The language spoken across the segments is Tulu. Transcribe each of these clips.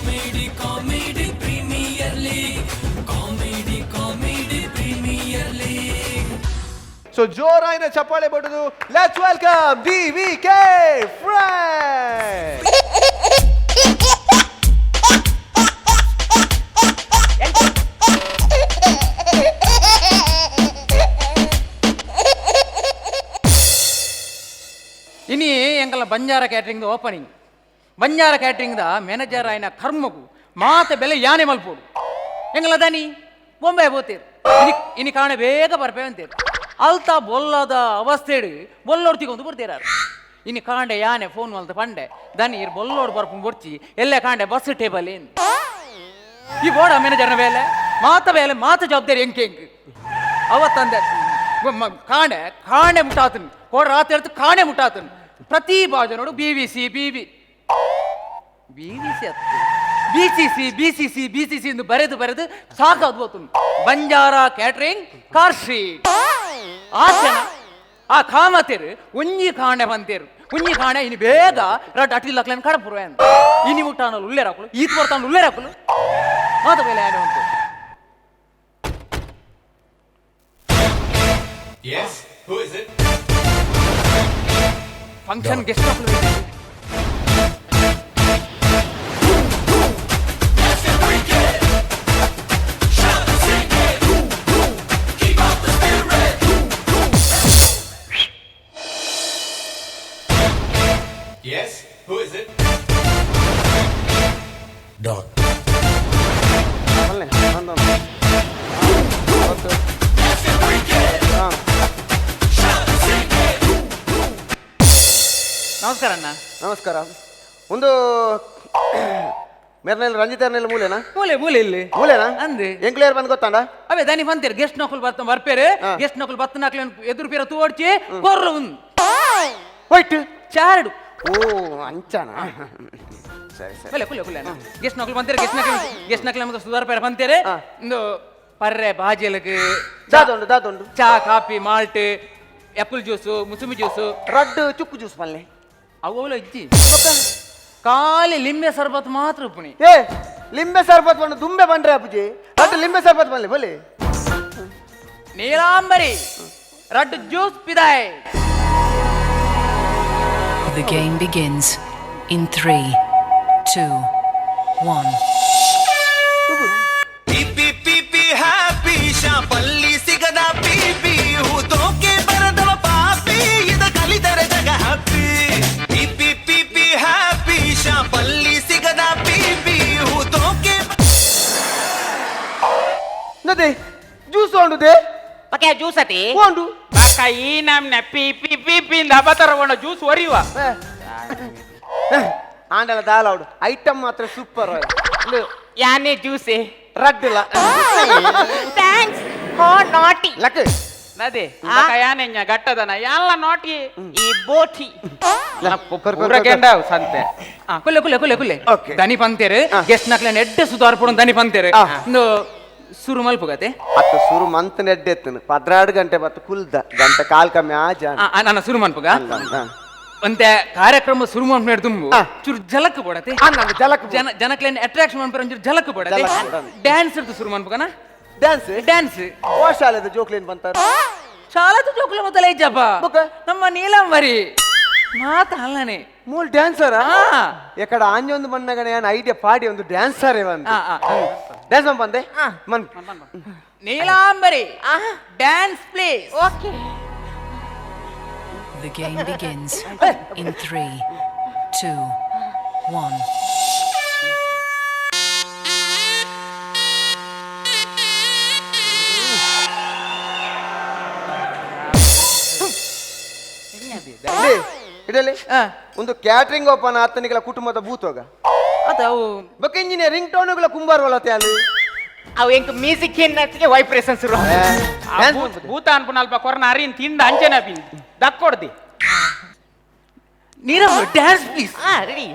Comedy comedy premier league, comedy comedy premier league. So ಜೋರಾಯಿನ ಚಪ್ಪಾಳೆ ಬಡುದು let's welcome DVK friend. ಇನಿ ಎಂಕಲ್ಲ ಬಂಜಾರ ಕ್ಯಾಟ್ರಿಂಗ್ ಓಪನಿಂಗ್. ಬಂಜಾರ ಕ್ಯಾಟ್ರಿಂಗ್ the manager ಆಯ್ನ ಕರ್ಮಗು ಮಾತ ಬೆಲೆ ಯಾನೆ ಮಲ್ಪೋಡು. ಎಂಗಲ ದನಿ ಬೊಂಬೆ ಬೋತೇರು, ಇನಿ ಇನಿ ಕಾಣೆ ಬೇಗ ಬರ್ಪೆ ಅಂತೇರು. ಅಲ್ತ ಬೊಲ್ಲದ ಅವಸ್ಥೆಡು ಬೊಲ್ಲೋಡ್ ತಿಗೊಂದು ಬರ್ತೀರಾರು. ಇನಿ ಕಾಂಡೆ ಯಾನೆ ಫೋನ್ ಮಲ್ತ ಪಂಡೆ, ದನಿ ಇರ್ ಬೊಲ್ಲೋಡ್ ಬರ್ಪುಂಡು ಬೊಡ್ಚಿ, ಎಲ್ಲೆ ಕಾಂಡೆ ಬಸ್ ಟೇಬಲ್ ಏನ್ ಈ ಬೋಡ ಮ್ಯಾನೇಜರ್ನ ಬೇಲೆ ಮಾತ ಬೇಲೆ ಮಾತ ಜವಾಬ್ದಾರಿ ಎಂಕೆ ಎಂಕ್ ಅವತ್ತಂದೆ ಕಾಣೆ ಕಾಣೆ ಮುಟ್ಟಾತನ್ ಕೋಡ ರಾತ್ರಿ ಹೇಳ್ತು ಕಾಣೆ ಮುಟ್ಟಾತನ್. ಪ್ರತಿ ಬಾಜು ನೋಡು B V C B V B V C ಅತ್ತು B C C B C C B C C ಎಂದು ಬರೆದು ಬರೆದು ಸಾಕಾದ್ ಬೋತು. ಬಂಜಾರ ಕ್ಯಾಟ್ರಿಂಗ್ ಕಾರ್ಶೀಟ್ ಆಚನ ಆ ಕಾಮತೇರು ಒಂಜಿ ಕಾಣೆ ಬಂತೇರು ಒಂಜಿ ಕಾಣೆ ಇನಿ ಬೇಗ ರಡ್ ಅಟಿಲ್ ಲಕ್ಲನ್ ಕಡಪುರು ಅಂತ. ಇನಿ ಮುಟ್ಟಾನಲು ಉಲ್ಲೇರಾಕುಲು, ಈತ್ ಬರ್ತಾನ ಉಲ್ಲೇರಾಕುಲು ಮಾತ ಮೇಲೆ ಯಾರು ಉಂಟು. Yes, who is it? Function guest. Yes, who is it? Dog. ಬಲ್ಲೆ, ಬಂದು ಒಂದು. ಓಕೆ. ಹಾ. ನಮಸ್ಕಾರ ಅಣ್ಣ. ನಮಸ್ಕಾರ. ಒಂದು ಮೇರ್ನೆಲ್ ರಂಜಿತ್ ಅರ್ನೆಲ್ ಮೂಲೆನಾ? ಮೂಲೆ ಮೂಲೆ ಇಲ್ಲಿ. ಮೂಲೆನಾ? ಅಂದೆ. ಎಂಕ್ಲೇರ್ ಬಂದು ಗೊತ್ತಾಂಡ? ಅವೇ ದನಿ ಬಂತೀರಿ, ಗೆಸ್ಟ್ ನಕುಲ್ ಬರ್ತ ಬರ್ಪೇರು. ಗೆಸ್ಟ್ ನಕುಲ್ ಬತ್ತ ನಕ್ಲೆ ಎದುರು ಪೀರ ತೋಡ್ಚಿ ಕೊರ್ರು ಉಂದು. ವೈಟ್ ಚಾರಡು. ಓ, ಅಂಚನ, ಸರಿ ಸರಿ. ಕುಲೆ ಕುಲೆ ಕುಲೆ. ಗೆಸ್ಟ್ ನಕುಲ್ ಬಂತೀರಿ, ಗೆಸ್ಟ್ ನಕಲ್ ಗೆಸ್ಟ್ ನಕಲ್ ನಮ್ದು ಸುಧಾರ್ ಪೇರ ಬಂತೀರಿ. ಇಂದು ಪರ್ರೆ ಬಾಜಿಲಕ್. ದಾದೊಂಡು ದಾದೊಂಡು? ಚಾ, ಕಾಫಿ, ಮಾಲ್ಟ್, ಆಪಲ್ ಜ್ಯೂಸು, ಮುಸುಮಿ ಜ್ಯೂಸು. ರಡ್ಡ್ ಚುಕ್ಕು ಜ್ಯೂಸ್ ಪಲ್ಲೆ. ಅವು ಇಜ್ಜಿ, ಖಾಲಿ ಲಿಂಬೆ ಸರ್ಬತ್ ಮಾತ್ರ ಉಪ್ಪುನಿ. ಏ, ಲಿಂಬೆ ಸರ್ಬತ್ ಬಂದು ದುಂಬೆ ಬಂಡ್ರೆ ಅಪ್ಪುಜಿ, ರಡ್ಡ್ ಲಿಂಬೆ ಸರ್ಬತ್ ಬಲ್ಲೆ ಬಲ್ಲೆ. ನೀಲಾಂಬರಿ, ರಡ್ಡು ಜ್ಯೂಸ್ ಪಿದಾಯ್. The game begins in three, two, one. P P P happy ಶಾಪಲ್ಲಿ ಸಿಗದ ಪಿಪಿ ಹೂತೋಕೆ ಬರದವ ಪಾಪಿ ಇದ ಕಲಿದರೆ ಜಗ happy. P P P P happy ಶಾಪಲ್ಲಿ ಸಿಗದ ಪಿಪಿ ಹೂತೋಕೆ. ನದೇ ಜ್ಯೂಸ್ ಉಂಡುದೆ. ಪಕ್ಕೆ ಜ್ಯೂಸ್ ಅತಿ. ಉಂಡು. ಬಕ್ಕ ಈ ನಮ್ನ ಪಿ ಪಿ ಪಿ ಪಿ ಇಂದ ಅಬತರ ಜ್ಯೂಸ್ ಒರಿಯುವ. ಆಂಡಲ ದಾಲ ಉಂಡು, ಐಟಮ್ ಮಾತ್ರ ಸೂಪರ್. ಯಾನೇ ಜ್ಯೂಸೆ? ರಡ್ಡಿಲ್ಲ. Thanks ಹೋ ನಾಟಿ. ಲಕ್. ನದೇ ಬಕ್ಕ ಯಾನೆಂಜ ಗಟ್ಟದನ ಎಲ್ಲ ನಾಟಿ ಈ ಬೋಟಿ ಪೂರ ಸಂತೆ. ಕುಲ್ಲೆ ಕುಲ್ಲೆ ಕುಲ್ಲೆ ಕುಲ್ಲೆ. Okay. ದನಿ ಪಂತೇರು, ಗೆಸ್ಟ್ ನಕ್ಲೆ ನೆಡ್ಡೆ ಸುಧಾರ್ ಪುಡು ದನಿ ಪಂತೇರು. ಇಂದು ಸುರು ಮಲ್ಪುಗತೆ. ಅತ್ತ ಸುರು ಮಂತ್ ನೆಡ್ಡೆತ್ತನು 12 ಗಂಟೆ ಬತ್ತು ಕುಲ್ದ ಗಂಟೆ ಕಾಲ್ ಕಮ್ಮಿ ಆ ಜಾನ. ನನ್ನ ಸುರು ಮನ್ಪುಗ. ಒಂತೆ ಕಾರ್ಯಕ್ರಮ ಸುರು ಮನ್ಪು ದುಂಬು ಚೂರು ಜಲಕ್ ಬೋಡತೆ. ನನ್ನ ಜಲಕ್. ಜನ ಜನಕ್ಲೇನ್ ಅಟ್ರಾಕ್ಷನ್ ಮನ್ಪುರ ಒಂಚೂರು ಜಲಕ್ ಬೋಡತೆ. ಜಲಕ್ ಬೋಡತೆ. ಡ್ಯಾನ್ಸ್ ಇರ್ತು ಸುರು ಮನ್ಪುಗನ. ಡ್ಯಾನ್ಸ್? ಡ್ಯಾನ್ಸ್. ಓ, ಶಾಲೆದ ಜೋಕ್ಲೇನ್ ಬಂತಾರ? ಶಾಲಾದ ಜೋಕುಲ ಮೊದಲ ಇಜ್ಜಪ್ಪ. ಬೊಕ? ನಮ್ಮ ನೀಲಾಂಬರಿ ಮಾತ ಅಲ್ಲನೆ. ಮೂಲ್ ಡ್ಯಾನ್ಸರ್. ಆ. ಎಕಡ ಆಂಜೊಂದು ಮಣ್ಣಗಣ ಏನ್ ಐಡಿಯಾ ಪಾಡಿ ಒಂದು ಡ್ಯಾನ್ಸರ್ ಬಂದು. ಆ, ಆ, ಆ. ಡ್ಯಾನ್ಸ್ ಬಂದೆ ಮನ್. Neelambari, dance please. Okay. The game begins in three, two, one. ಇಡಲಿ. ಒಂದು ಕ್ಯಾಟ್ರಿಂಗ್ ಓಪನ್ ಆತನಿಗಳ ಕುಟುಂಬದ ಭೂತೋಗ. ಅತ ಅವು. ಬೊಕ್ಕ ಇಂಜಿನಿಯರ್ ರಿಂಗ್ ಟೋನುಗಳ ಕುಂಬಾರ್ ಅಲ್ಲಿ. ಅವು ಎಂಕ್ ಮ್ಯೂಸಿಕ್ ಏನ್ನತ್ತಿಗೆ ವೈಬ್ರೇಷನ್ ಶುರು. ಭೂತ ಅನ್ಪುನ ಅಲ್ಪ ಕೊರ್ನ ಅರಿನ್ ತಿಂದ ಅಂಚನೆ ಪಿನ್ ದಕ್ಕೊಡ್ದಿ. Nirav, dance please. ಹಾ, ready.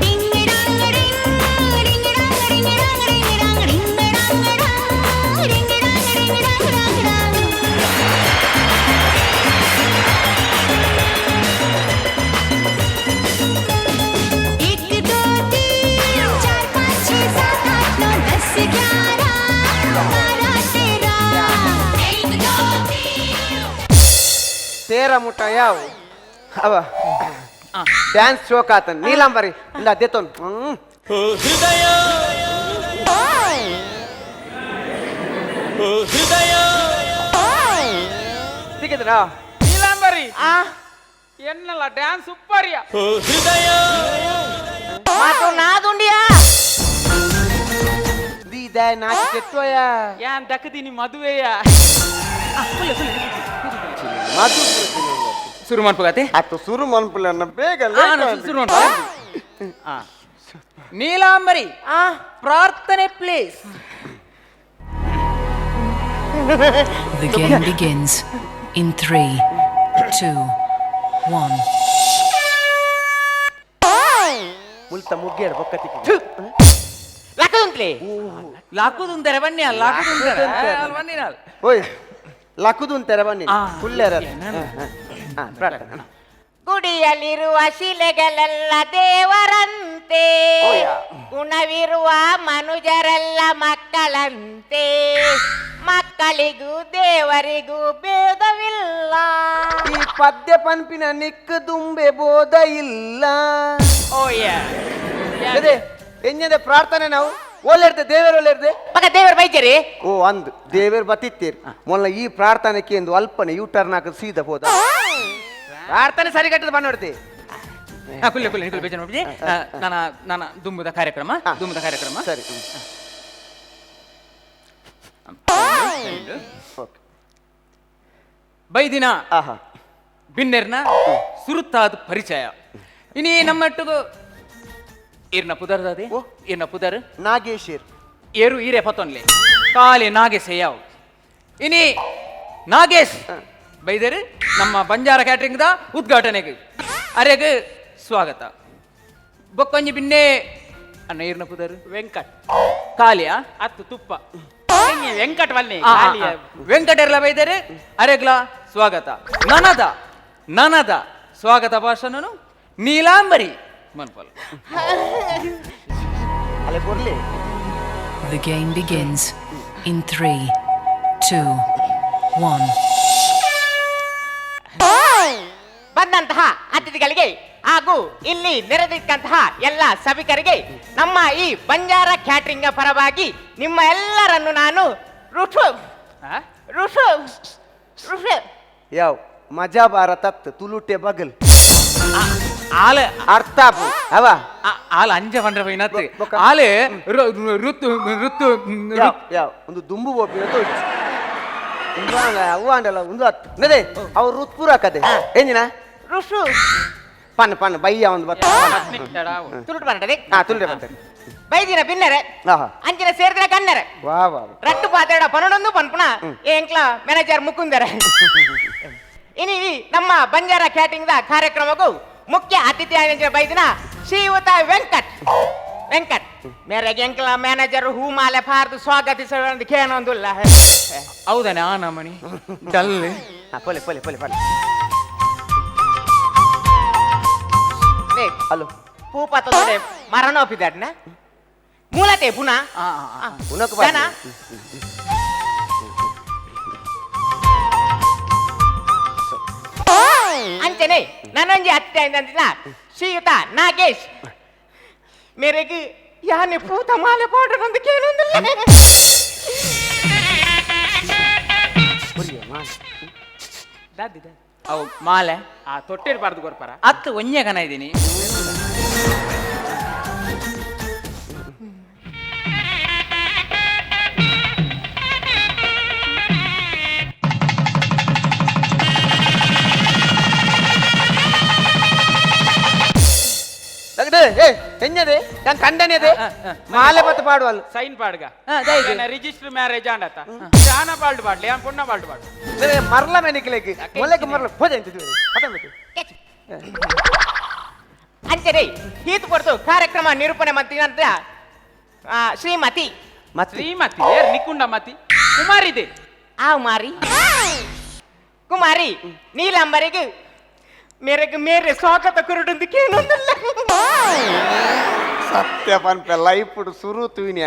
Ding dong ding, ding dong ding dong ding dong ding dong. ಏರ ಮುಟ್ಟ ಯಾವ ಅವ ಡ್ಯಾನ್ಸ್ ಶೋಕ್ ಆತನ್ ನೀಲಾಂಬರಿ ಇಂದ ದೇತೋನ್. ಹೃದಯ ಹೃದಯ ಸಿಕ್ಕಿದ್ರಾ? ನೀಲಾಂಬರಿ, ಎನ್ನಲ್ಲ ಡ್ಯಾನ್ಸ್ ಸೂಪರ್ಯ. ಹೃದಯ ಮಾತು ನಾದುಂಡಿಯಾ. ದೀದ ನಾಚಿ ಕೆಟ್ಟೋಯ. ಯಾನ್ ದಕ್ಕದಿನಿ ಮದುವೆಯ. ಮಧು. ಶುರು ಮಾಡ್ಬೋಗತ್ತೆ. ಆತು, ಸುರು ಮನ್ಪುಲ ಬೇಗ. ಶುರು ಮಾಡ್ಬೋ. ನೀಲಾಂಬರಿ, ಪ್ರಾರ್ಥನೆ please. The game begins in 3, 2, 1. ಮುಲ್ತ ಮುಗ್ಗೇಡ್ ಬೊಕ್ಕತಿಗೆ. ಲಕ್ಕದುಂಟ್ಲಿ. ಲಾಕುದುಂತಾರೆ ಬನ್ನಿ ಅಲ್ಲ, ಲಾಕುದುಂತಾರೆ ಬನ್ನಿ ನಾಲ್. ಓಯ್, ಲಕ್ಕುದು ಅಂತಾರೆ ಬನ್ನಿ. ಕುಲ್ಲೇರ ಪ್ರಾರ್ಥನೆ. ಗುಡಿಯಲ್ಲಿರುವ ಶಿಲೆಗಳೆಲ್ಲ ದೇವರಂತೆ, ಗುಣವಿರುವ ಮನುಜರೆಲ್ಲ ಮಕ್ಕಳಂತೆ, ಮಕ್ಕಳಿಗೂ ದೇವರಿಗೂ ಭೇದವಿಲ್ಲ. ಈ ಪದ್ಯ ಪನ್ಪಿನ ನಿಕ್ಕ ದುಂಬೆ ಬೋಧ ಇಲ್ಲ. ಓ ಯಾ. ಅದೇ ಎಂಜದೆ ಪ್ರಾರ್ಥನೆ ನಾವು ಒಳ್ಳೆರ್ದೆ, ದೇವರು ಒಳ್ಳೆರ್ದೆ. ಮಗ ದೇವರ ಬೈಜರಿ. ಓ ಅಂದ್ ದೇವರು ಬತ್ತಿತ್ತೀರ್ ಮೊಲ್ಲ. ಈ ಪ್ರಾರ್ಥನೆಗೆ ಎಂದು ಅಲ್ಪನೆ ಯೂ ಟರ್ನ್ ಹಾಕದ್ ಸೀದಾ ಹೋದ. ಪ್ರಾರ್ಥನೆ ಸರಿ ಕಟ್ಟದ ಬನ್ನೋಡ್ತಿ. ಕುಲ್ಲೆ ಕುಲ್ಲೆ ನಿಕುಲ್ ಬೇಜಾರ್ ಮಾಡ್ಬಿಡಿ. ನನ್ನ ನನ್ನ ದುಂಬುದ ಕಾರ್ಯಕ್ರಮ, ದುಂಬುದ ಕಾರ್ಯಕ್ರಮ. ಸರಿ. ಬೈದಿನ ಬಿನ್ನೆರ್ನ ಸುರುತ್ತಾದ ಪರಿಚಯ ಇನಿ ನಮ್ಮಟ್ಟಿಗೂ. ಇರ್ನ ಪುದರ್ದಾದೆ, ಇರ್ನ ಪುದರ್? ನಾಗೇಶಿರ್. ಏರು ಈರೆ ಪತ್ತೊನ್ಲೆ ಕಾಲಿ ನಾಗೇಶ್ ಯಾವ್. ಇನಿ ನಾಗೇಶ್ ಬೈದರು ನಮ್ಮ ಬಂಜಾರ ಕ್ಯಾಟ್ರಿಂಗ್ the ಉದ್ಘಾಟನೆಗೆ ಅರೆಗ್ ಸ್ವಾಗತ. ಬೊಕ್ಕೊಂಜಿ ಬಿನ್ನೆ ಅಣ್ಣ, ಇರ್ನ ಪುದರ್? ವೆಂಕಟ್. ಕಾಲಿಯಾ? ಅತ್ತು ತುಪ್ಪ ವೆಂಕಟ್ ವಲ್ನೆ. ವೆಂಕಟರ್ಲ ಬೈದರೆ ಅರೆಗ್ಲ ಸ್ವಾಗತ. ನನದ ನನದ ಸ್ವಾಗತ ಭಾಷಣನು ನೀಲಾಂಬರಿ ಮನ್ಪಲ್. ಅಲೆ ಬರ್ಲಿ. The game begins in 3, 2, 1. ಬಂದಂತಹ ಅತಿಥಿಗಳಿಗೆ ಹಾಗೂ ಇಲ್ಲಿ ನೆರೆದಿಕ್ಕಂತಹ ಎಲ್ಲ ಸಭಿಕರಿಗೆ ನಮ್ಮ ಈ ಬಂಜಾರ ಕ್ಯಾಟ್ರಿಂಗ್ ಪರವಾಗಿ ನಿಮ್ಮ ಎಲ್ಲರನ್ನು ನಾನು ಋಷು ಋಷು ಋಷು. ಯಾವ ಮಜಾ ಬಾರ ತತ್ ತುಲುಟೆ ಬಗಲ್. ಆಲ ಅರ್ಥ ಅವ. ಆಲ ಅಂಜ ಪಂಡ್ರ ಪೈನತ್ ಆಲೆ ಋತು ಋತು. ಯಾವ ಯಾವ ಒಂದು ದುಂಬು ಬೋಪಿನ ತೋಜು ಅವ್ವ ಅಂಡಲ್ಲ ಒಂದು ಹತ್ತು ನದೇ ಅವ್ರು ಋತ್ಪುರ ಕದೆ ಏನಿನ ಋಷು ಪನ್ ಪನ್ ಬಯ್ಯ ಒಂದು ಬತ್ತ. ತುಳುಟು ಬರ್ತದೆ. ಹಾ, ತುಳುಟೆ ಬರ್ತದೆ. ಬೈದಿನ ಬಿನ್ನರೆ ಅಂಚಿನ ಸೇರಿದಿನ ಕನ್ನರೆ ವಾ ವಾ. ರಟ್ಟು ಪಾತ್ರೆಡ ಪನ್ನೊಂದು ಪನ್ಪುಣ ಎಂಕ್ಲ ಮ್ಯಾನೇಜರ್ ಮುಕುಂದರೆ. ಇನಿ ಈ ನಮ್ಮ ಬಂಜಾರ ಕ್ಯಾಟಿಂಗ್ the ಕಾರ್ಯಕ್ರಮಕ್ಕೂ ಮುಖ್ಯ ಅತಿಥಿ ಆಯೋಜನೆ ಬೈದಿನ ಶ್ರೀಯುತ ವೆಂಕಟ್ ವೆಂಕಟ್ ಮೇರೆಗೆ ಎಂಕ್ಲ ಮ್ಯಾನೇಜರ್ ಹೂ ಮಾಲೆ ಪಾರ್ದು ಸ್ವಾಗತಿಸುವ ಕೇನೊಂದುಲ್ಲ. ಹೌದಾನೆ ಆ ನಮನಿ ಡಲ್. ಪೊಲೆ ಪೊಲೆ ಪೊಲೆ ಪೊಲೆ. ಹಲೋ. ಪೂಪತ್ತೊಡೆ ಮರಣ ಒಪ್ಪಿದಾಡ್ನ ಮೂಲತೆ ಪುನಃ ಪುನಃ. ಜನ. ಅಂಚನೆ ನನ್ನೊಂಜಿ ಅತ್ತೆ ಅಂದಿನ ಶ್ರೀಯುತ ನಾಗೇಶ್ ಮೇರೆಗೆ ಯಾನೆ ಪೂತ ಮಾಲೆ ಪೌಡರ್ ಒಂದು ಕೇಳೊಂದಿಲ್ಲ. ದಾದಿದ. ಅವು ಮಾಲೆ. ಆ ತೊಟ್ಟಿರ್ಬಾರ್ದು ಗೊರ್ಪರ. ಅತ್ತು ಒಂಜೆ ಕನ ಇದ್ದೀನಿ. ಏ ಹೆಂಜದೆ ನಾನು ಕಂಡನೇದೆ ಮಾಲೆ ಪತ್ತ ಪಾಡುವಲ್ಲ. ಸೈನ್ ಪಾಡ್ಗ. ದಯವಿಟ್ಟು. ರಿಜಿಸ್ಟರ್ ಮ್ಯಾರೇಜ್ ಆಂಡತ ಜಾನ ಪಾಲ್ಡು ಪಾಡ್ಲಿ, ಯಾನ್ ಪುಣ್ಣ ಪಾಲ್ಡು ಪಾಡು. ಮರಲ ಮೆನಿಕ್ಲೇಕ್ ಮೊಲೆಕ್ ಮರಲ ಹೋದೆ ಅಂತಿದ್ವಿ. ಅಂಚನೆ ಹೀತು ಕೊಡ್ತು ಕಾರ್ಯಕ್ರಮ ನಿರೂಪಣೆ ಮಂತ್ರಿ ಶ್ರೀಮತಿ ಮತ್ತಿ. ಶ್ರೀಮತಿ ಏರ್ ನಿಕ್ಕುಂಡ ಮತಿ ಕುಮಾರಿದೆ. ಆ ಮಾರಿ ಕುಮಾರಿ ನೀಲಾಂಬರಿಗೆ ಮೇರೆಗೆ ಮೇರೆ ಸ್ವಾಗತ ಕುರುಡೊಂದು ಕೇಳೊಂದಿಲ್ಲ. ಸತ್ಯ ಪನ್ಪೆ ಲೈಫ್ ಸುರು ತೂನಿ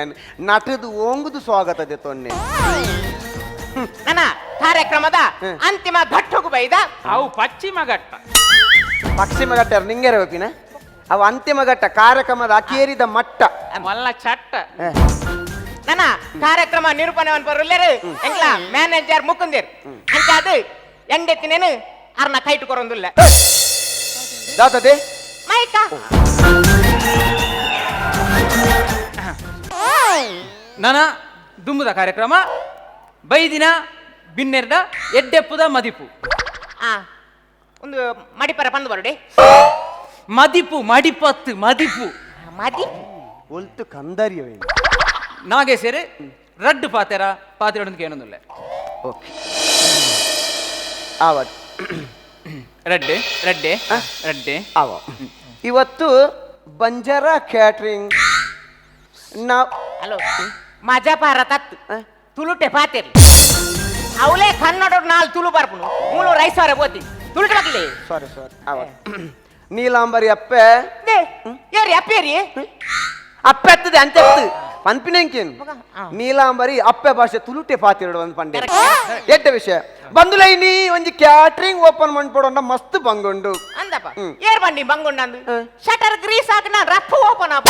ನಟದು ಓಂಗುದು ಸ್ವಾಗತ ತೊನ್ನೆ. ನನ್ನ ಕಾರ್ಯಕ್ರಮದ ಅಂತಿಮ ಘಟ್ಟಕ್ಕೂ ಬೈದ. ಅವು ಪಶ್ಚಿಮ ಘಟ್ಟ. ಪಶ್ಚಿಮ ಘಟ್ಟ ನಿಂಗೆರೆ ಹೋಪಿನ ಅವು ಅಂತಿಮ ಘಟ್ಟ ಕಾರ್ಯಕ್ರಮದ ಅಕೇರಿದ ಮಟ್ಟ. ಮಲ್ಲ ಚಟ್ಟ. ನನ್ನ ಕಾರ್ಯಕ್ರಮ ನಿರೂಪಣೆ ಬರುಲ್ಲೇರು ಎಂಗ್ಲ ಮ್ಯಾನೇಜರ್ ಮುಕುಂದಿರ್ ಅಂತ ಅದು ಎಂಡೆತ್ತಿನೇನು ಅರ್ನ ಕೈಟು ಕೊರೊಂದುಲ್ಲ. ದಾತದೆ ಮೈಕ ನನ ದುಮ್ಮದ ಕಾರ್ಯಕ್ರಮ ಬೈದಿನ ಬಿನ್ನೆರ್ದ ಎಡ್ಡೆಪ್ಪುದ ಮದಿಪು. ಒಂದು ಮಡಿಪರ ಬಂದು ಬರುಡೆ. ಮದಿಪು ಮಡಿಪತ್ತು ಮದಿಪು ಮದಿಪು ಒಲ್ತು ಕಂದರಿಯವೇನು ನಾಗೇಶರೇ ರಡ್ಡು ಪಾತೆರ ಪಾತ್ರೆ ಏನೊಂದಿಲ್ಲ. ಓಕೆ ಆವತ್ತು ರಡ್ಡೆ ರಡ್ಡೆ ರಡ್ಡೆ ಆವ ಇವತ್ತು ಬಂಜಾರ ಕ್ಯಾಟ್ರಿಂಗ್ ನಾವು ಹಲೋ ಮಜಾ ಪಾರ ತತ್ತು ತುಳುಟೆ ಪಾತೆರ್ ಅವಲೇ ಕನ್ನಡ ನಾಲ್ ತುಳು ಬರ್ಪುನು ಮೂಲು ರೈಸವರೆ ಬೋತಿ ತುಳುಟೆ ಬಗ್ಲಿ. ಸಾರಿ ಸಾರಿ ಆವ ನೀಲಾಂಬರಿ ಅಪ್ಪೆ ಏರಿ ಅಪ್ಪೇರಿ ಅಪ್ಪೆ ಹತ್ತದೆ ಅಂತೆತ್ತು ಪನ್ಪಿನಂಕೇನು ನೀಲಾಂಬರಿ ಅಪ್ಪೆ ಭಾಷೆ ತುಳುಟೆ ಪಾತಿರಡು ಒಂದು ಪಂಡೆ ಎಟ್ಟ ವಿಷಯ ಬಂದುಲೈ ನೀ ಒಂಜಿ ಕ್ಯಾಟ್ರಿಂಗ್ ಓಪನ್ ಮಾಡ್ಕೊಡೋಣ ಮಸ್ತ್ ಬಂಗುಂಡು ಅಂದಪ್ಪ ಏರ್ ಬಂಡಿ ಬಂಗುಂಡಂದು ಶಟರ್ ಗ್ರೀಸ್ ಹಾಕಿ ನಾನು ರಪ್ಪ ಓಪನ್ ಆಪ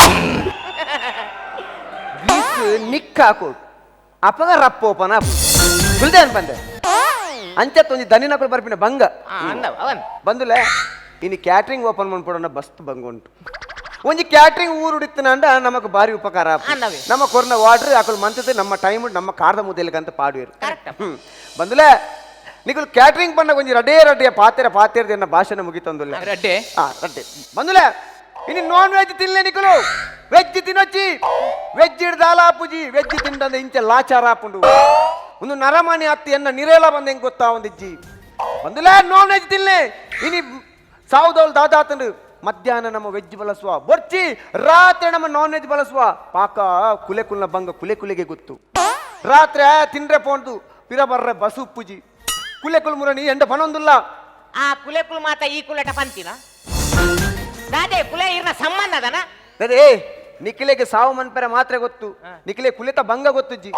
ಗ್ರೀಸ್ ನಿಕ್ ಹಾಕು ಅಪಗ ರಪ್ಪ ಓಪನ್ ಆಪು ಕುಲ್ದೆ ಅನ್ಪಂದೆ ಅಂಚತ್ ಒಂಜಿ ದನಿನಕುಲು ಬರ್ಪಿನ ಬಂಗ ಬಂದುಲೆ ಇನಿ ಕ್ಯಾಟ್ರಿಂಗ್ ಓಪನ್ ಮಾಡ್ಕೊಡೋಣ ಬಸ್ತ್ ಬಂಗುಂಟು ಒಂಜಿ ಕ್ಯಾಟ್ರಿಂಗ್ ಊರು ಉಡಿತ್ತನಂಡ ನಮಕ್ ಭಾರಿ ಉಪಕಾರ. ನಮ್ಮ ಕೊರ್ನ ವಾಡ್ರ್ ಅಕುಲು ಮಂತದ ನಮ್ಮ ಟೈಮ್ ನಮ್ಮ ಕಾರ್ದ ಮುದ್ದೆಲಕಂತ ಪಾಡುವೆರು. ಬಂದುಲೆ ನಿಕುಲು ಕ್ಯಾಟ್ರಿಂಗ್ ಪಂಡ ಒಂಜಿ ರಡೇ ರಡ್ಡೆ ಪಾತೆರ ಪಾತೆರದ ಎನ್ನ ಭಾಷಣ ಮುಗಿತಂದುಲ್ಲ. ರಡ್ಡೆ ರಡ್ಡೆ ಬಂದುಲೆ ಇನಿ ನಾನ್ ವೆಜ್ ತಿನ್ಲೆ ನಿಕುಲು ವೆಜ್ ತಿನ್ನೊಚ್ಚಿ ವೆಜ್ ದಾಲಾಪುಜಿ ವೆಜ್ ತಿಂಡಂದ ಇಂಚ ಲಾಚಾರ ಆಪುಂಡು ಒಂದು ನರಮಾನಿ ಅತ್ತಿ ಎನ್ನ ನಿರೇಲ ಬಂದ ಹೆಂಗ್ ಗೊತ್ತಾ ಒಂದಿಜ್ಜಿ. ಬಂದುಲೆ ನಾನ್ ವೆಜ್ ತಿನ್ಲೆ ಇನಿ ಸಾವುದೋಲ್ ದಾದಾತಂಡು ಮಧ್ಯಾಹ್ನ ನಮ್ಮ ವೆಜ್ ಬಳಸುವ ಬೊರ್ಚಿ ರಾತ್ರಿ ನಮ್ಮ ನಾನ್ ವೆಜ್ ಬಳಸುವ ಪಾಕ ಕುಲೆ ಕುಲ್ನ ಬಂಗ ಕುಲೆ ಕುಲೆಗೆ ಗೊತ್ತು ರಾತ್ರಿ ತಿಂಡ್ರೆ ಪೋಂದು ಪಿರ ಬರ್ರೆ ಬಸು ಪೂಜಿ ಕುಲೆ ಕುಲ್ ಮುರಣಿ ಎಂಡ ಪನೊಂದುಲ್ಲ. ಆ ಕುಲೆ ಕುಲ್ ಮಾತ ಈ ಕುಲೆಟ ಪಂತಿನ ದಾದೆ ಕುಲೆ ಇರ್ನ ಸಂಬಂಧ ಅದನ ಅದೇ ನಿಖಿಲೆಗೆ ಸಾವು ಮನ್ಪೆರೆ ಮಾತ್ರ ಗೊತ್ತು ನಿಖಿಲೆ ಕುಲೆತ ಬಂಗ ಗೊತ್ತುಜ್ಜಿ.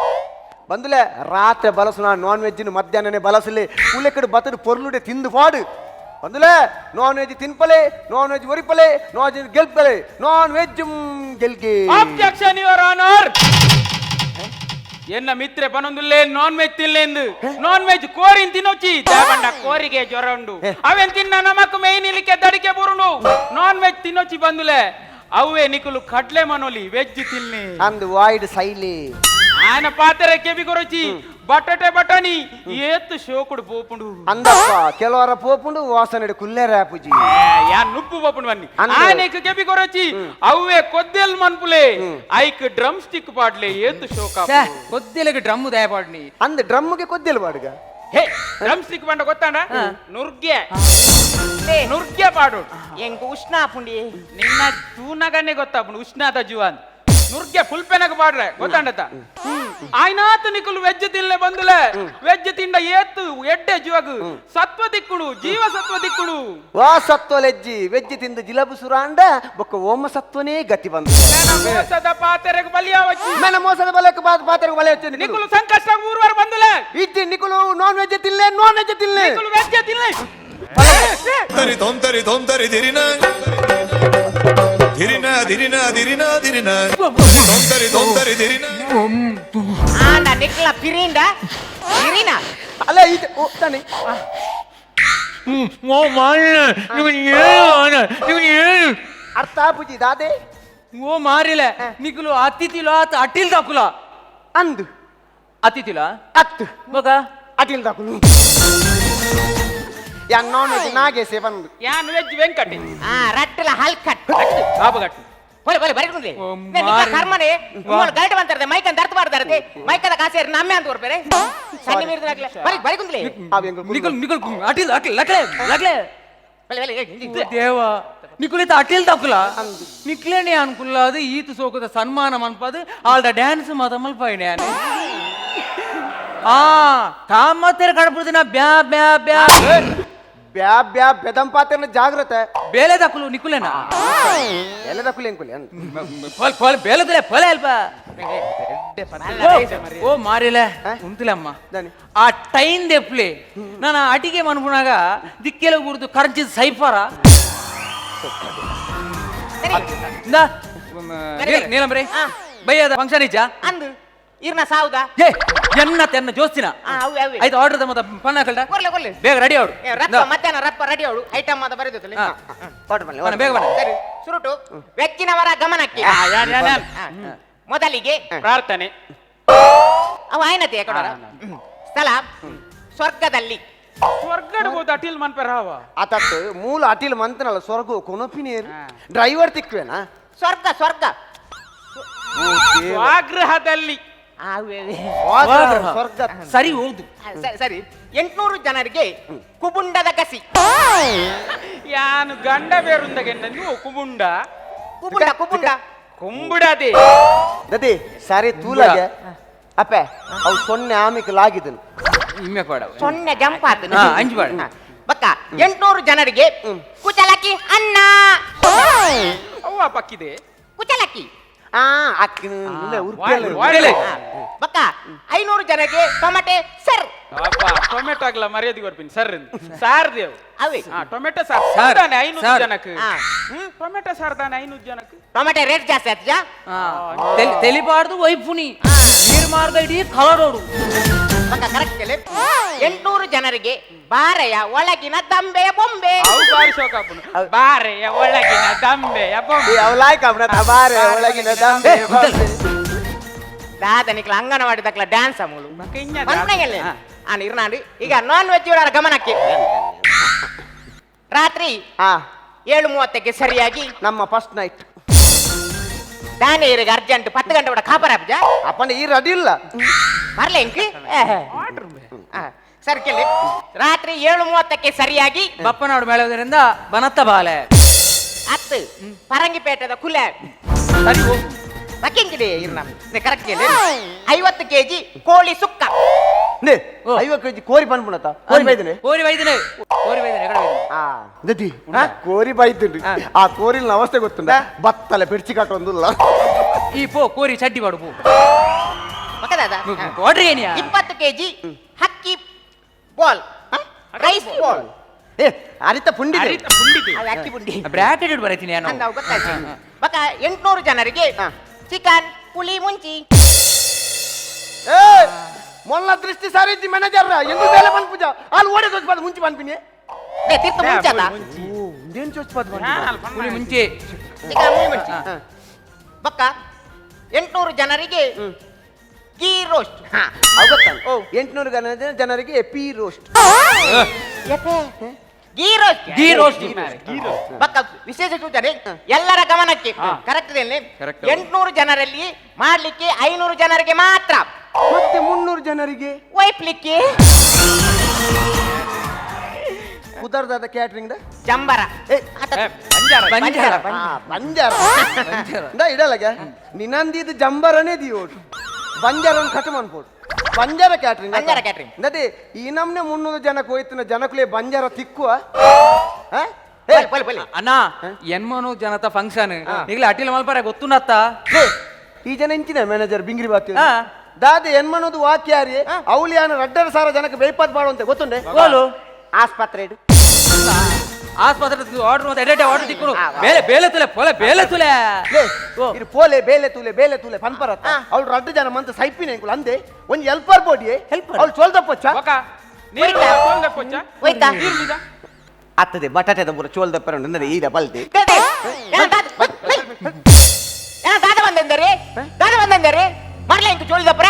ಬಂದುಲೆ ರಾತ್ರಿ ಬಲಸುನ ನಾನ್ ವೆಜ್ ಮಧ್ಯಾಹ್ನನೇ ಬಲಸಲಿ ಕುಲೆ ಕಡೆ ಬತಡು ಪೊರ್ಲುಡೆ ತಿಂದು ಪಾಡು ಬಂದುಲೆ ನಾನ್ ವೆಜ್ ತಿನ್ಪಲೆ ನಾನ್ ವೆಜ್ ಒರಿಪಲೆ ನಾನ್ ವೆಜ್ ಗೆಲ್ಪಲೆ ನಾನ್ ವೆಜ್ ಗೆಲ್ಗೆ. Objection your honour. ಎನ್ನ ಮಿತ್ರೆ ಪನೊಂದುಲ್ಲೇ ನಾನ್ ವೆಜ್ ತಿನ್ಲೇಂದು ನಾನ್ ವೆಜ್ ಕೋರಿನ್ ತಿನ್ನೊಚ್ಚಿ ದಾಬಂಡ ಕೋರಿಗೆ ಜ್ವರ ಉಂಡು ಅವೇನ್ ತಿನ್ನ ನಮಕ್ ಮೇಯ್ನ್ ಇಲಿಕ್ಕೆ ದಡಿಕೆ ಬುರುಂಡು ನಾನ್ ವೆಜ್ ತಿನ್ನೊಚ್ಚಿ ಬಂದುಲೆ ಅವೇ ನಿಕುಲು ಕಡ್ಲೆ ಮನೋಲಿ ವೆಜ್ ತಿನ್ನಿ ಅಂದು ವಾಯ್ಡ್ ಸೈಲಿ ఆయన ಪಾತ್ರೆ ಕೆಬಿ ಕೊರಚಿ ಬಟಾಟೆ ಬಟಾಣಿ ಏತ್ತು ಶೋಕುಡು ಪೋಪುಂಡು ಅಂದಪ್ಪ ಕೆಲವರ ಪೋಪುಂಡು ವಾಸನೆ ಕುಲ್ಲೇರೆ ಆಪುಜಿ ಯಾ ನುಪ್ಪು ಪೋಪುಂಡು ಬನ್ನಿ ಆನೆಕ್ ಕೆಬಿ ಕೊರಚಿ ಅವೇ ಕೊದ್ದೆಲ್ ಮನ್ಪುಲೆ ಐಕ್ ಡ್ರಮ್ ಸ್ಟಿಕ್ ಪಾಡ್ಲೆ ಏತ್ತು ಶೋಕ ಕೊದ್ದೆಲಗೆ ಡ್ರಮ್ ದಯಪಾಡ್ನಿ ಅಂದ್ ಡ್ರಮ್ಗೆ ಕೊದ್ದೆಲ್ ಪಾಡುಗ ಹೇ ಡ್ರಮ್ ಸ್ಟಿಕ್ ಬಂಡ ಗೊತ್ತಾಂಡ ನುರ್ಗೆ ನುರ್ಗೆ ಪಾಡು ಎಂಕ್ ಉಷ್ಣ ಆಪುಂಡಿ ನಿನ್ನ ತೂನಗನೆ ಗೊತ್ತಾಪುಂಡು ಉಷ್ಣಾದ ಜೀವನ್ ನುರ್ಗೆ ಫುಲ್ ಪೆನಗ ಪಾಡ್ರೆ ಗೊತ್ತಾಂಡತ ಆಯ್ನಾತು ನಿಕುಲು ವೆಜ್ ತಿನ್ಲೆ ಬಂದುಲೆ ವೆಜ್ ತಿಂಡ ಏತ್ತು ಎಡ್ಡೆ ಜೀವಗು ಸತ್ವ ದಿಕ್ಕುಡು ಜೀವ ಸತ್ವ ದಿಕ್ಕುಡು ವಾ ಸತ್ವ ಲೆಜ್ಜಿ ವೆಜ್ ತಿಂದು ಜಿಲಬು ಸುರಾಂಡ ಬೊಕ್ಕ ಓಮ ಸತ್ವನೇ ಗತಿ ಬಂದು ಮೋಸದ ಪಾತೆರೆಗ್ ಬಲಿಯಾವಚ್ಚಿ ಮನ ಮೋಸದ ಬಲಕ್ಕೆ ಪಾತೆರೆಗ್ ಬಲಿಯಾವಚ್ಚಿ ನಿಕುಲು ಸಂಕಷ್ಟ ಊರ್ವರ್ ಬಂದುಲೆ ಇಜ್ಜಿ ನಿಕುಲು ನಾನ್ ವೆಜ್ ತಿನ್ಲೆ ನಾನ್ ವೆಜ್ ತಿನ್ಲೆ ನಿಕುಲು ವೆಜ್ ತಿನ್ಲೆ ತರಿ ತೊಂತರಿ ತೊಂತರಿ ದಿರಿನ ಧಿರಿನ ಧಿರಿನ ಧಿರಿನ ಧಿರಿನ ತೊಂತರಿ ತೊಂತರಿ ಧಿರಿನ ಆಂಡ ನಿಕ್ಲ ಪಿರಿಂಡ ಪಿರಿನ ಅಲ್ಲ ಇದು ತಾನೆ ಅರ್ಥ ಆಪುಜಿ ದಾದೆ ಓ ಮಾರಿಲೆ ನಿಕುಲು ಅತಿಥಿಲ ಆತ ಅಟಿಲ್ ದಾಕುಲ ಅಂದು ಅತಿಥಿಲ ಅತ್ತು ಮಗ ಅಟಿಲ್ ದಾಕುಲು ಯಾ ನಾನ್ ವೆಜ್ ನಾಗೇಸೆ ಬಂದು ಯಾನ್ ವೆಜ್ ವೆಂಕಟೆ ಆ ರಟ್ಟಲ ಹಲ್ಕಟ್ ಬಾಬುಗಟ್ಟು ಬರೆ ಬರೆ ಬರೆ ಕುಂದ್ಲೆ ನಿನ್ನ ಕರ್ಮನೆ ಮೂಲ ಗಲಾಟೆ ಬಂತಾರದೆ ಮೈಕನ್ ದರ್ತ್ ಮಾಡ್ತಾರದೆ ಮೈಕದ ಕಾಸೇರಿ ನಮ್ಮೆ ಅಂತ ಬರ್ಬೇರೆ ಸಣ್ಣ ಮೀರಿದ ಬರಿ ಬರಿ ಕುಂದ್ಲೆ ನಿಕುಲ್ ನಿಕುಲ್ ಅಟಿಲ್ ಅಟಿಲ್ ಲಕ್ಲೆ ಲಕ್ಲೆ ದೇವ ನಿಕುಲಿತ ಅಟಿಲ್ ದಾಕುಲ ನಿಕ್ಲೇನೆ ಅನ್ಕುಲ್ಲಾದು ಈತು ಸೋಕುದ ಸನ್ಮಾನ ಮನ್ಪದು ಆಲ್ದ ಡ್ಯಾನ್ಸ್ ಮಾತ ಮಲ್ಪಾಯಿನೆ ಆ ಕಾಮತ್ತೆರ ಕಡಪುದಿನ ಬ್ಯಾ ಬ್ಯಾ ಬ್ಯಾ. ಬ್ಯಾ ಬ್ಯಾ ಬೆದಂಪಾತನ ಜಾಗ್ರತೆ ಬೇಲೆದಕುಲು ನಿಕುಲೇನಾ ಬೇಲೆದಕುಲು ಎಂಕುಲೆ ಪೋಲ್ ಬೇಲೆದಲೆ ಪೋಲೆ ಅಲ್ಪ ಓ ಮಾರಿಲೆ ಉಂತುಲಮ್ಮ ಆ ಟೈನ್ ದೆಪ್ಲೆ ನಾನು ಅಟಿಗೆ ಮನ್ಪುನಾಗ ದಿಕ್ಕೆಲ ಗುರ್ದು ಕರಂಚಿದ ಸೈಫಾರ ನೀಲಂಬ್ರಿ ಬಯ್ಯದ ಫಂಕ್ಷನ್ ಇಜ್ಜಾ ಅಂದು ಇರ್ನ ಸಾವುದ ಏ ಎನ್ನ ತೆನ್ನ ಜೋಸ್ತಿನ ಆಯ್ತು ಆರ್ಡರ್ ಮತ್ತೆ ಪನ್ನ ಕಲ್ಡ ಕೊರ್ಲೆ ಕೊರ್ಲೆ ಬೇಗ ರೆಡಿ ಅವಡು ರಪ್ಪ ಮಧ್ಯಾಹ್ನ ರಪ್ಪ ರೆಡಿ ಅವಡು ಐಟಮ್ ಮಾತ ಬರೆದಿತ್ತಲ್ಲ ಬೇಗ ಬಣ್ಣ ಸರಿ ಸುರುಟು ವೆಜ್ಜಿನವರ ಗಮನಕ್ಕೆ ಮೊದಲಿಗೆ ಪ್ರಾರ್ಥನೆ ಅವ ಆಯ್ನತೆ ಕೊಡೋರ ಸ್ಥಳ ಸ್ವರ್ಗದಲ್ಲಿ ಸ್ವರ್ಗಡ್ ಅಟಿಲ್ ಮನ್ಪೆರ ಹಾವ ಆತತ್ತು ಮೂಲ ಅಟಿಲ್ ಮಂತನಲ್ಲ ಸ್ವರ್ಗ ಕೊನಪಿನೇರು ಡ್ರೈವರ್ ತಿಕ್ವೇನಾ ಸ್ವರ್ಗ ಸ್ವರ್ಗ ಸ್ವಗೃಹದಲ್ಲಿ ಸ್ವರ್ಗ ಸರಿ ಹೌದು ಸರಿ 800 ಜನರಿಗೆ ಕುಬುಂಡದ ಕಸಿ ಯಾನು ಗಂಡ ಬೇರುಂದ ಗೆಂಡ ನೀವು ಕುಬುಂಡ ಕುಬುಂಡ ಕುಬುಂಡ ಕುಂಬುಡದೆ ದದಿ ಸರಿ ತೂಲಾಗೆ ಅಪ್ಪೆ ಅವು ಸೊನ್ನೆ ಆಮಿಕ್ ಲಾಗಿದನು ಇಮ್ಮೆ ಕೊಡ ಸೊನ್ನೆ ಜಂಪ್ ಆತನು ಅಂಜು ಬೇಡ ಬಕ್ಕ 800 ಜನರಿಗೆ ಕುಚಲಕ್ಕಿ ಅನ್ನ ಅವ್ವ ಪಕ್ಕಿದೆ ಕುಚಲಕ್ಕಿ ಬಕ್ಕ 500 ಜನರಿಗೆ ಟೊಮೆಟೊ ಸರ್ ಟೊಮೆಟೊ ಆಗ್ಲ ಮರ್ಯಾದೆ ಕೊರ್ಪಿನಿ ಸರ್ ಸಾರ್ ದೇವ್ ಅವೇ ಟೊಮೆಟೊ ಸಾರ್ ತಾನೆ 500 ಜನಕ್ಕೆ ಟೊಮೆಟೊ ಸಾರ್ ತಾನೆ 500 ಜನಕ್ಕೆ ಟೊಮೆಟೊ ರೇಟ್ ಜಾಸ್ತಿ ಆಯ್ತಾ ತೆಲಿಬಾರ್ದು ವೈಫುನಿ ನೀರ್ ಮಾರ್ಗ ಇಡೀ ಕಲರೋಡು ಬಕ್ಕ ಕರೆಕ್ಟ್ ಕೇಳಿ 800 ಜನರಿಗೆ ಬಾರೆಯ ಒಳಗಿನ ದಂಬೆಯ ಬೊಂಬೆ ಅವು ಬಾರಿ ಶೋಕಾಪುನು ಬಾರೆಯ ಒಳಗಿನ ದಂಬೆಯ ಬೊಂಬೆ ಬಾರೆ ಒಳಗಿನ ದಂಬೆ ದಾದನಿಕ್ಲ ಅಂಗನವಾಡಿ ದಕ್ಲ ಡ್ಯಾನ್ಸ್ ಅಮೂಲು ಇರ್ನಾಂಡಿ ಈಗ ನಾನ್ ವೆಜ್ ಇವರ ಗಮನಕ್ಕೆ ರಾತ್ರಿ 7:30ಕ್ಕೆ ಸರಿಯಾಗಿ ನಮ್ಮ ಫಸ್ಟ್ ನೈಟ್ ದಾನೆ ಇರಿಗೆ ಅರ್ಜೆಂಟ್ 10 ಗಂಟೆ ಕೂಡ ಕಾಪರಾಬ್ಜ ಅಪ್ಪನ ಈ ರೆಡಿ ಇಲ್ಲ ಬರ್ಲೆ ಇಂಕ್ ಸರ್ ಕೇಳಿ ರಾತ್ರಿ 7:30ಕ್ಕೆ ಸರಿಯಾಗಿ ಬಪ್ಪನಾಡು ಮೇಳದಿಂದ ಬನತ್ತ ಬಾಲೆ ಹತ್ತು ಪರಂಗಿಪೇಟೆದ ಕುಲೆ ಸರಿ ಹೋಗು ಬಕ್ಕಿಂಗಿಡಿ ಇರ್ನ ಕರೆಕ್ಟ್ ಕೇಳಿ 50 ಕೆಜಿ ಕೋಳಿ ಸುಕ್ಕ 50 ಕೆಜಿ ಕೋರಿ ಪನ್ಪುಣತ ಕೋರಿ ಬೈದನೆ ಕೋರಿ ಬೈದನೆ ಕೋರಿ ಬೈದನೆ ಎಕಡೆ ದದಿ ಕೋರಿ ಬೈದುಂಡು ಆ ಕೋರಿನ ಅವಸ್ಥೆ ಗೊತ್ತುಂಡ ಬತ್ತಲೆ ಪೆರ್ಚಿ ಕಟ್ಟೊಂದುಲ್ಲ ಈ ಪೋ ಕೋರಿ ಚಡ್ಡಿ ಬಾಡು ಪೋ ಪಕ್ಕದಾದ ಆರ್ಡರ್ ಏನಿಯಾ 20 ಕೆಜಿ ಹಕ್ಕಿ ball rice ball ಏ ಅರಿತ ಪುಂಡಿ ಅರಿತ ಪುಂಡಿದೆ ಅಕ್ಕಿ ಪುಂಡಿ ಬ್ರಾಕೆಟ್ ಇಟ್ಟು ಬರತೀನಿ ನಾನು ಗೊತ್ತಾಯ್ತು ಬಕ್ಕ 800 ಜನರಿಗೆ ಚಿಕನ್ ಪುಳಿ ಮುಂಚಿ ಏ ಮೊಲ್ಲ ದೃಷ್ಟಿ ಸಾರಿದ್ದಿ ಮ್ಯಾನೇಜರ್ ಎಂದು ಬೇಲೆ ಪನ್ಪುಜ ಅಲ್ಲಿ ಓಡೆ ತೋಚ್ಪಾದ ಮುಂಚಿ ಪನ್ಪಿನಿ ತೀರ್ಥ ಮುಂಚದ ಏನು ಚೋಚ್ಪಾದ ಪುಳಿ ಮುಂಚಿ ಚಿಕನ್ ಪುಳಿ ಮುಂಚಿ ಬಕ್ಕ 800 ಜನರಿಗೆ ಗೀ ರೋಸ್ಟ್ ಓ 800 ಜನರಿಗೆ ಪೀ roast ghee roast ghee roast ಬಕ್ಕ ವಿಶೇಷ ಸೂಚನೆ ಎಲ್ಲರ ಗಮನಕ್ಕೆ ಕರೆಕ್ಟ್ 800 ಜನರಲ್ಲಿ ಮಾಡ್ಲಿಕ್ಕೆ 500 ಜನರಿಗೆ ಮಾತ್ರ ಮತ್ತೆ 300 ಜನರಿಗೆ ಒಯ್ಪ್ಲಿಕ್ಕೆ ಉದರ್ದಾದ ಕ್ಯಾಟ್ರಿಂಗ್ ಜಂಬರ ಬಂಜಾರ ಬಂಜಾರ ಇಡಲಗ ನಿನ್ನಂದಿದ್ದು ಜಂಬರನೇ ದಿಯೋಡು ಬಂಜಾರ ಒಂದು ಕಟ್ ಅನ್ಬೋದು ಬಂಜಾರ ಕ್ಯಾಟ್ರಿಂಗ್ ಬಂಜಾರ ಕ್ಯಾಟ್ರಿಂಗ್ ಅದೇ ಈ ನಮ್ನೆ 300 ಜನಕ್ಕೆ ಹೋಯ್ತಿನ ಜನಕ್ಕಲೇ ಬಂಜಾರ ತಿಕ್ಕುವ ಅಣ್ಣ ಎನ್ಮನು ಜನತ ಫಂಕ್ಷನ್ ಈಗಲೇ ಅಟಿಲ್ ಮಲ್ಪಾರೆ ಗೊತ್ತುನತ್ತ ಈ ಜನ ಇಂಚಿನ ಮ್ಯಾನೇಜರ್ ಬಿಂಗ್ರಿ ಬಾತಿ ದಾದ ಎನ್ಮನೋದು ವಾಕ್ಯಾರಿ ಅವಳಿ ಯಾನ ರಡ್ಡರ ಸಾರ ಜನಕ್ಕೆ ಬೇಯ್ಪಾದ್ ಬಾಡುವಂತೆ ಗೊತ್ತುಂಡೆ ಆಸ್ಪತ್ರೆ ಆಸ್ಪತ್ರೆ ಆರ್ಡರ್ ಮತ್ತೆ ಎಡೆಟೆ ಆರ್ಡರ್ ತಿಕ್ಕುನು ಬೇಲೆ ಬೇಲೆ ತುಲೆ ಪೋಲೆ ಬೇಲೆ ತುಲೆ ಇದು ಪೋಲೆ ಬೇಲೆ ತುಲೆ ಬೇಲೆ ತುಲೆ ಪನ್ಪರತ್ತ ಅವಳು ರಡ್ಡು ಜನ ಮಂತ ಸೈಪಿನ ಎಂಕುಲು ಅಂದೆ ಒಂಜಿ ಹೆಲ್ಪರ್ ಬೋಡಿ ಅವಳು ಚೋಲ್ದಪ್ಪಚ್ಚ ನೀರು ಚೋಲ್ದಪ್ಪಚ್ಚ ಹೋಯ್ತಾ ಅತ್ತದೆ ಬಟಾಟೆದ ಪೂರ ಚೋಲ್ದಪ್ಪರ ಉಂಡು ಈರ ಬಲ್ತೆ ದಾದ ಬಂದಂದರೆ ದಾದ ಬಂದಂದರೆ ಮರಲೆ ಇಂಕು ಚೋಲ್ದಪ್ಪರ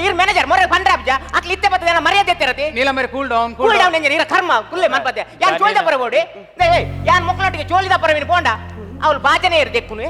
ಇರ್ ಮ್ಯಾನೇಜರ್ ಮೊರೆ ಬಂದ್ರಾಬ್ಜ ಅಕ್ಲಿ ಇತ್ತೆ ಬರ್ತದೆ ಮರ್ಯಾದೆ ಎತ್ತಿರತಿ Neelambari cool down cool down ಎಂಜ ನೀರ ಕರ್ಮ ಕುಲ್ಲೆ ಮನ್ಪತ್ತೆ ಯಾನ್ ಚೋಲ್ದಪ್ಪರ ಬೋಡಿ ಯಾನ್ ಮಕ್ಕಳೊಟ್ಟಿಗೆ ಚೋಲಿದಪ್ಪರ ಮೀನು ಪೋಂಡ ಅವಳು ಬಾಜನೆ ಇರ್ದೆಕ್ಕುನು.